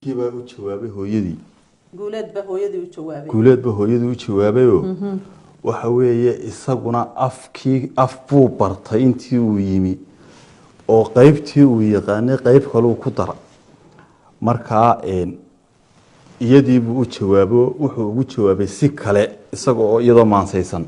Baa u jawaabay hooyadii. Guuleed baa hooyadii u jawaabay. Guuleed baa hooyadii u jawaabayoo waxa weeye isaguna afkii af buu bartay intii uu yimi, oo qeybtii uu yaqaanay qeyb kaluu ku dara. Markaa iyadiibuu u jawaabo, wuxuu ugu jawaabay si kale isaga oo iyadoo maansaysan.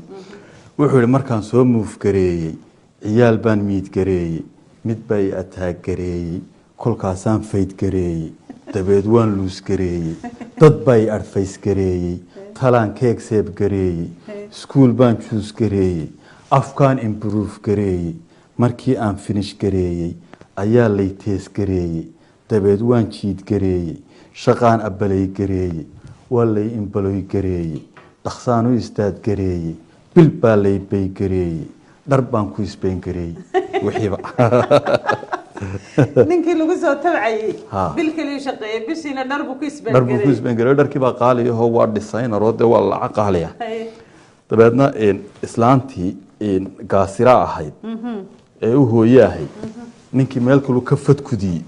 Wuxuu yihi: "Markaan soo move gareeyey, ciyaal baan meet gareeyey, mid baa i attack gareeyey, kolkaasaan fight gareeyey, dabeed waan lose gareeyey, dad baa i advice gareeyey, talaan ka accept gareeyey, iskuul baan choose gareeyey, afkaan improve gareeyey, markii aan finish gareeyey ayaa lay test gareeyey, dabeed waan cheat gareeyey, shaqaan apply gareeyey, waa lay employ gareeyey, dhaqsaan u start gareeyey, bill baa lay pay gareeyey, dhar baan ku spend gareeyey." Wixiiba Ninkii lagu soo tabcayey bil kaliya shaqeeyey, bishiina dhar buu ku Dhar buu ku spend gareeyey. Spend gareeyey. Dharkii baa qaaliyaho, waa designer oo dee waa lacag qaaliya. Dabeedna islaantii gaasira ahayd ee u hooye ahayd ninkii meel kalu ka fadkudiyey.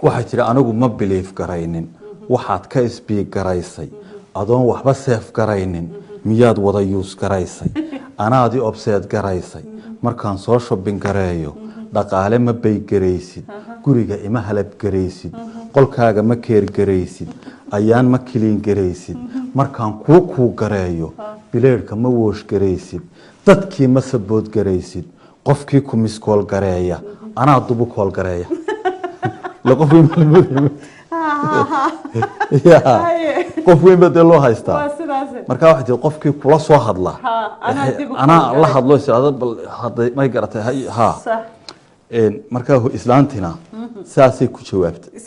Waxaa jira: "Anigu ma believe garaynin waxaad ka speak garaysay, adoon waxba save garaynin miyaad wada use garaysay? Anaadii upset garaysay. Markaan soo shopping gareeyo dhaqaale ma pay garaysid, guriga ima help garaysid, qolkaaga ma care garaysid, ayaan ma clean garaysid, markaan kuu gareeyo bileedhka ma wash garaysid, dadkii ma support garaysid, qofkii ku miss call gareeya anaa dubu call gareeya." La qof weyn baa la moodaya. Ya, qof weyn baa dee loo haystaa. Waa sidaas. Markaa waxay tihi: "Qofkii kula soo hadla Anaa dib u anaa call la gareeya. hadlo." Is bal hadday may garatay ha. Markaa islaantina saasay ku jawaabtay.